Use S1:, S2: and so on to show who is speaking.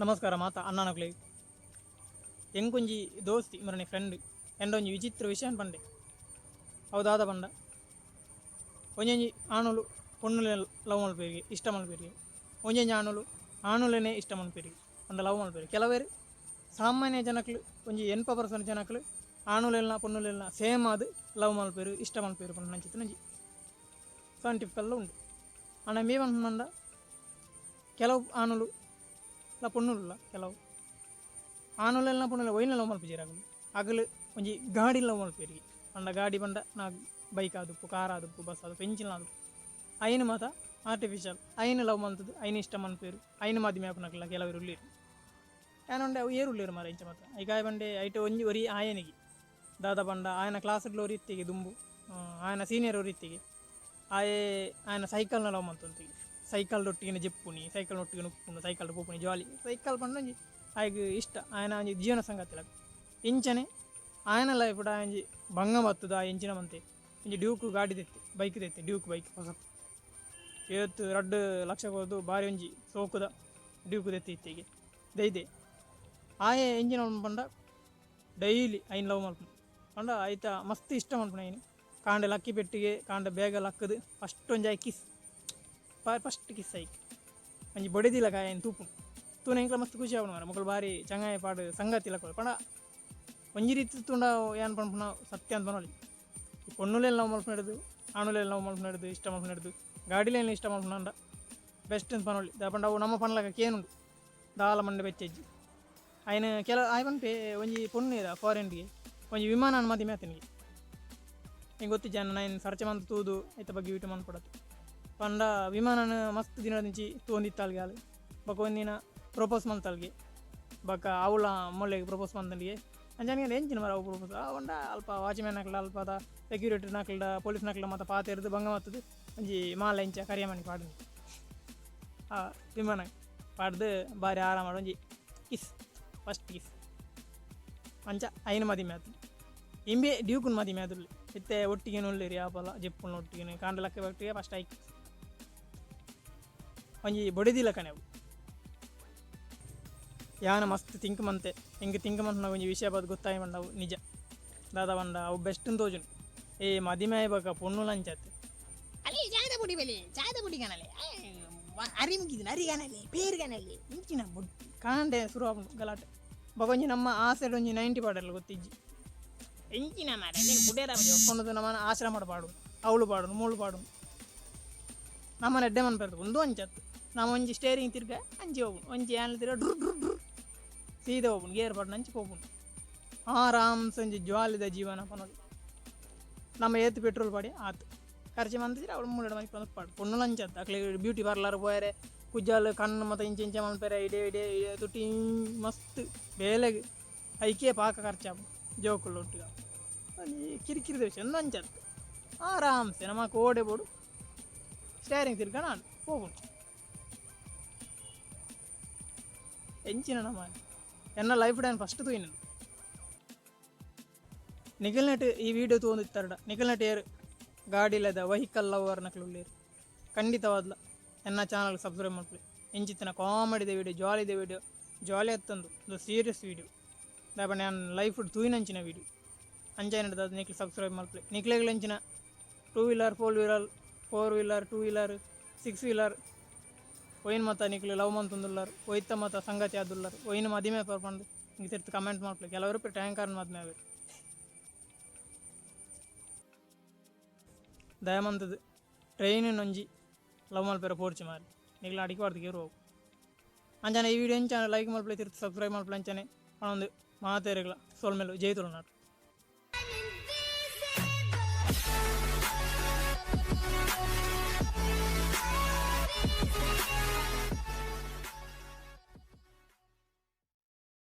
S1: ನಮಸ್ಕಾರ ಮಾತ ಅಣ್ಣನಕ್ಲೆ. ಎಂಕೊಂಜಿ ದೋಸ್ತಿ ಮರನೆ ಫ್ರೆಂಡ್ ಎಂಡ ಒಂಜಿ ವಿಚಿತ್ರ ವಿಷಯ ಪಂಡೆ. ಅವು ದಾದ ಪಂಡ, ಒಂಜೊಂಜಿ ಆಣುಲು ಪೊಣ್ಣುಲೆ ಲವ್ ಮಲ್ಪೆರಿಗೆ ಇಷ್ಟ ಮಲ್ಪೆರಿಗೆ, ಒಂಜೊಂಜಿ ಆಣುಲು ಆಣುಲೆನೆ ಇಷ್ಟ ಮಲ್ಪೆರಿಗೆ ಪಂಡ ಲವ್ ಮಲ್ಪೆರಿಗೆ. ಕೆಲವೇರು ಸಾಮಾನ್ಯ ಜನಕ್ಲು ಒಂಜಿ 80% ಜನಕ್ಲು ಆಣುಲೆಲ್ನ ಪೊಣ್ಣುಲೆಲ್ನ ಸೇಮ್ ಆದ್ ಲವ್ ಮಲ್ಪೆರು ಇಷ್ಟ ಮಲ್ಪೆರು ಪಂಡ ನಂಚಿತ್ತಿನ ಒಂಜಿ ಸೈಂಟಿಫಿಕಲ್ ಉಂಡು. ಆಂಡ ಮೇ ಪಂಡ ಕೆಲವು ಆಣುಲು ಲ ಪೊಣ್ಣುಲ್ಲ, ಕೆಲವು ಆಣುಲೆಲ್ನ ಪೊಣ್ಣುಲ ಒಯ್ನ ಲವ್ ಮಲ್ಪುಜೆರ್ ಅಗಲು ಅಗಲು ಒಂಜಿ ಗಾಡಿ ಲವ್ ಮಲ್ಪೆರಿಗೆ. ಪಂಡ ಗಾಡಿ ಪಂಡ ನಾ ಬೈಕ್ ಆದುಪ್ಪು, ಕಾರ್ ಆದುಪ್ಪು, ಬಸ್ ಆದುಪ್ಪು, ಎಂಚಿನ ಆದುಪ್ಪು, ಐನು ಮಾತ ಆರ್ಟಿಫಿಷಿಯಲ್ ಐನು ಲವ್ ಮಲ್ತದು ಐನು ಇಷ್ಟ ಮನ್ಪೇರು ಐನು ಮಾಧ್ಯಮ ಆಪುನಕ್ಲ ಕೆಲವರು ಉಳ್ಳೇರು. ಯಾನೊಂಡೆ ಅವು ಏರು ಉಳ್ಳೇರು ಮಾರ ಇಂಚ ಮಾತ. ಐಕಾಯ ಬಂಡೆ ಐಟ ಒಂಜಿ ಒರಿ ಆಯನಿಗೆ ದಾದ ಪಂಡ ಆಯನ ಕ್ಲಾಸ್ಡ್ಲ ಒರಿ ಇತ್ತಿಗೆ ದುಂಬು ಆಯನ ಸೀನಿಯರ್ ಒರಿ ಇತ್ತಿಗೆ ಆಯೆ ಆಯನ ಸೈಕಲ್ನ ಲವ್ ಮಲ್ತೊಂತಿಗೆ. ಸೈಕಲ್ ಒಟ್ಟಿಗೆ ಜೆಪ್ಪುನಿ, ಸೈಕಲ್ ಒಟ್ಟಿಗೆ ಉಪ್ಪುನು, ಸೈಕಲ್ ಪೋಪುನಿ ಜಾಲಿ ಸೈಕಲ್ ಪಂಡ ಒಂಜಿ ಆಯಗ್ ಇಷ್ಟ, ಆಯನ ಒಂಜಿ ಜೀವನ ಸಂಗತಿ ಲಕ. ಇಂಚನೆ ಆಯನ ಲೈಫ್ ಒಂಜಿ ಭಂಗ ಬತ್ತದ ಎಂಚಿನ ಮಂತೆ ಒಂಜಿ ಡ್ಯೂಕ್ ಗಾಡಿ ತೆತ್ತೆ, ಬೈಕ್ ತೆತ್ತೆ, ಡ್ಯೂಕ್ ಬೈಕ್ ಹೊಸತ್ ಏತ್ 2 ಲಕ್ಷ ಹೋದು ಬಾರಿ ಒಂಜಿ ಸೋಕುದ ಡ್ಯೂಕ್ ತೆತ್ತಿ ಇತ್ತಿಗೆ ದೈದೆ. ಆಯೆ ಎಂಜಿನ ಪಂಡ ಡೈಲಿ ಐನ್ ಲವ್ ಮಲ್ಪುನು ಪಂಡ ಐತ ಮಸ್ತ್ ಇಷ್ಟ ಮಲ್ಪುನ. ಐನು ಕಾಂಡೆ ಲಕ್ಕಿ ಪೆಟ್ಟಿಗೆ ಕಾಂಡೆ ಬೇಗ ಲಕ್ಕದು ಫಸ್ಟ್ ಒಂಜಿ ಆಯ್ ಕಿಸ್ ಫಸ್ಟ್ ಕಿಸ್ ಐಕ್ ಒಂಜಿ ಬೊಡೆದಿಲಕ ಆಯನ್ ತೂಪುನು ತೂನ ಎಂಕ್ಲ ಮಸ್ತ್ ಖುಷಿ ಆಪುಂಡು ಮಾರ್ರೆ. ಮೊಕುಲು ಬಾರಿ ಚಂಗಾಯ ಪಾಡು ಸಂಗತಿ ಲಕ್ಕ ಪಂಡ ಒಂಜಿ ರೀತಿ ತೂಂಡ ಏನ್ ಪನ್ಪುನ ಸತ್ಯ ಅಂತ ಪನೊಲಿ. ಈ ಪೊಣ್ಣುಲೆನ್ ಲವ್ ಮಲ್ಪುನೆಡ್ದು ಆಣುಲೆನ್ ಲವ್ ಮಲ್ಪುನೆಡ್ದು ಇಷ್ಟ ಮಲ್ಪುನೆಡ್ದು ಗಾಡಿಲೆನ್ ಇಷ್ಟ ಮಲ್ಪುನಂಡ ಬೆಸ್ಟ್ ಅಂತ ಪನೊಲಿ. ದಾದ ಪಂಡ ಅವು ನಮ್ಮ ಪನ್ಲಕ ಕೇನುಂಡು ದಾಲ ಮಂಡೆ ಬೆಚ್ಚೆಜ್ಜಿ. ಆಯ್ನ ಕೆಲ ಆಯ್ ಪನ್ಪೆ ಒಂಜಿ ಪೊಣ್ಣು ಇರ ಫಾರಿನ್ಗೆ ಒಂಜಿ ವಿಮಾನ ಮದಿಮೆ ಆತನಿಗೆ ಎಂಕ್ ಗೊತ್ತಿಜ್ಜಿ ಅಣ್ಣ ನಾ ಸರ್ಚ್ ಮಂತ್ ತೂದು ಐತ ಬಗ್ಗೆ ವೀಡಿಯೋ ಮನ್ಪೊಡತ್ತು. ಪಂಡ ವಿಮಾನನ ಮಸ್ತ್ ದಿನದಿಂಚಿ ತೂವೊಂದಿತ್ತಾಲ್ಗೆ ಆಲ್ ಬೊಕ ಒಂದಿನ ಪ್ರಪೋಸ್ ಮಲ್ತಲ್ಗೆ ಬೊಕ ಅವ್ಲ ಮೊಲ್ಲೆಗ್ ಪ್ರಪೋಸ್ ಮಲ್ತಲ್ಗೆ ಅಂಚನೆ ಎಂಚಿನ ಮಾರ್ರೆ ಅವು ಪ್ರಪೋಸ್ ಪಂಡ ಅಲ್ಪ ವಾಚ್ಮ್ಯಾನ್ ಅಕ್ಲ ಅಲ್ಪದ ಸೆಕ್ಯೂರಿಟಿ ನಕ್ಲ್ಡ ಪೊಲೀಸ್ ನಕ್ಲ್ಡ ಮಾತ ಪಾತೆರ್ದ್ ಬಂಗ ಮತ್ತದು ಒಂಜಿ ಮಾಲೆ ಇಂಚ ಕರಿಯಮಣಿ ಪಾಡ್ದ್ ಆ ವಿಮಾನ ಪಾಡ್ದ್ ಬಾರಿ ಆರಾಮಡ್ ಒಂಜಿ ಕಿಸ್ ಫಸ್ಟ್ ಕಿಸ್ ಅಂಚ ಐನ್ ಮದಿಮೆ ಆತು. ಇಂಬೆ ಡ್ಯೂಕುನ್ ಮದಿಮೆ ಆದುಲ್ಲೆ ಇತ್ತೆ ಒಟ್ಟಿಗೆ ಉಲ್ಲೆರ್ ಯಾಪಲ ಜೆಪ್ಪುನ ಒಟ್ಟಿಗೆ ಕಾಂಡ ಲಕ್ಕ ಒಟ್ಟಿಗೆ ಫಸ್ಟ್ ಐಕ್ ಒಂಜಿ ಬೊಡೆದಿ ಲಕ್ಕನೆ ಅವು. ಯಾನ ಮಸ್ತ್ ತಿಂಕ್ ಮಂತೆ ಎಂಕ್ ತಿಂಕ್ ಮನ್ಪುನ ಒಂಜಿ ವಿಷಯ ಬದ್ ಗೊತ್ತಾಯಿ ಪಂಡ ಅವು ನಿಜ ದಾದ ಪಂಡ ಅವು ಬೆಸ್ಟ್ ತೋಜುಂಡು. ಏ ಮದಿಮೆ ಆಯಿ ಬೊಕ ಪೊಣ್ಣುಲ ಅಂಚತ್ ಅಲೆ ಚಾದ ಪುಡಿ ಬೆಲೆ ಚಾದ ಪುಡಿ ಕನಲೆ ಅರಿ ಮುಗಿದಿನ ಅರಿ ಕನಲೆ ಪೇರ್ ಕನಲೆ ಇಂಚಿನ ಕಾಂಡೆ ಶುರು ಆಪುಂಡು ಗಲಾಟೆ. ಬೊಕ ಒಂಜಿ ನಮ್ಮ ಆಸೆಡ್ ಒಂಜಿ 90 ಪಾಡಲ್ಲ ಗೊತ್ತಿಜ್ಜಿ ಎಂಚಿನ ಮಾರ್ರೆ ಪುಡೇರ ಕೊನೊದು ನಮ್ಮನ ಆಶ್ರಮಡ್ ಪಾಡು ಅವಳು ಪಾಡು ಮೂಳು ಪಾಡು ನಮ್ಮನ ಎಡ್ಡೆ ಮನ್ಪೆರ್ ಉಂದು ಅಂಚತ್ ನಮ ಒಂಜಿ ಸ್ಟೇರಿಂಗ್ ತಿರ್ಗ ಅಂಚಿ ಹೋಪುಂಡು ಒಂಜಿ ಆನ್ ತಿರ್ಗ ಡ್ರು ಡ್ರು ಡ್ರು ಸೀದಾ ಹೋಪುಂಡು ಗೇರ್ ಪಾಡ್ನ ಅಂಚಿ ಪೋಪುಂಡು ಆರಾಮ್ಸೆ ಒಂಜಿ ಜ್ವಾಲಿದ ಜೀವನ ಪನೊಲಿ. ನಮ್ಮ ಏತ್ ಪೆಟ್ರೋಲ್ ಪಾಡಿ ಆತ್ ಖರ್ಚು ಮಂತಿದ್ರೆ ಅವಳು ಮೂಲೆಡ್ ಮನಿಕ್ ಪಂದ್ ಪಾಡು ಪೊಣ್ಣುಲ ಅಂಚತ್ ಅಕ್ಲೆಗ್ ಬ್ಯೂಟಿ ಪಾರ್ಲರ್ ಪೋಯೆರೆ ಕುಜಲ್ ಕಣ್ಣು ಮತ ಇಂಚ ಇಂಚ ಮನ್ಪೆರೆ ಇಡೆ ಇಡೆ ತುಟಿ ಮಸ್ತ್ ಬೇಲೆಗ್ ಐಕೇ ಪಾಕ ಖರ್ಚಾಪುಂಡು ಜೋಕುಲು ಒಟ್ಟಿಗೆ ಒಂಜಿ ಕಿರಿಕಿರಿದ ವಿಷಯ ಉಂದು ಅಂಚತ್ ಆರಾಮ್ಸೆ ನಮಕ್ ಓಡೆ ಬೋಡು ಸ್ಟೇರಿಂಗ್ ತಿರ್ಗಣ ಪೋಪುಂಡು ಎಂಚಿನ ನಮ ಎನ್ನ ಲೈಫ್ ಡ್ಯಾನ್ ಫಸ್ಟ್ ತೂಯಿನದು. ನಿಗಲ್ನೆಟ್ ಈ ವಿಡಿಯೋ ತೂವೊಂದಿತ್ತರ್ಡ ನಿಗಲ್ನೆಟ್ ಏರ್ ಗಾಡಿಲದ ವೆಹಿಕಲ್ ಲವರ್ ನಕಲು ಉಲ್ಲೇರ್ ಖಂಡಿತವಾದ್ಲ ಎನ್ನ ಚಾನಲ್ ಸಬ್ಸ್ಕ್ರೈಬ್ ಮಲ್ಪುಲೆ. ಇಂಚಿತ್ತಿನ ಕಾಮಿಡಿದ ವಿಡಿಯೋ ಜಾಲಿದ ವಿಡಿಯೋ ಜಾಲಿ ಅತ್ತಂದು ಉಂದು ಸೀರಿಯಸ್ ವಿಡಿಯೋ ದಾಯೆ ಪಂಡ ಯಾನ್ ಲೈಫ್ ತೂಯಿನಂಚಿನ ವಿಡಿಯೋ ಅಂಚಾಯಿನಡ್ದ್ ನಿಕ್ಲ್ ಸಬ್ಸ್ಕ್ರೈಬ್ ಮಲ್ಪುಲೆ. ನಿಕ್ಲೆಗ್ಲ ಇಂಚಿನ 2 wheeler 4 wheeler 4 wheeler 2 wheeler 6 wheeler ಒಯಿನ್ ಮಾತ ನಿಕ್ಲು ಲವ್ ಮಂತೊಂದುಲ್ಲರ್ ಒಯಿತ ಮಾತ ಸಂಗತಿ ಆದುಲ್ಲರ್ ಒಯಿನ್ ಮದಿಮೆ ಪಂದ್ ಇಂಕ್ ತಿರ್ತ್ ಕಮೆಂಟ್ ಮಲ್ಪುಲೆ. ಕೆಲವರು ಟ್ಯಾಂಕರ್ ಮದಿಮೆ ಆವೆರ್ ದಯಮಂತದ್ ಟ್ರೈನ್ ಒಂಜಿ ಲವ್ ಮಲ್ಪೆರೆ ಪೋರ್ಚಿ ಮಾರ್ರೆ ನಿಕ್ಲ ಅಡಿಕೆ ಪಾಡ್ದ್ ಕೇರು ಅವು. ಅಂಚನೆ ಈ ವಿಡಿಯೋ ಎಂಚ ಲೈಕ್ ಮಲ್ಪುಲೆ ತಿರ್ತ್ ಸಬ್ಸ್ಕ್ರೈಬ್ ಮಲ್ಪುಲೆ ಅಂಚನೆ ಪನೊಂದು ಮಾತೆರೆಗ್ಲ ಸೊಲ್ಮೆಲು. ಜೈ ತುಳುನಾಡ್.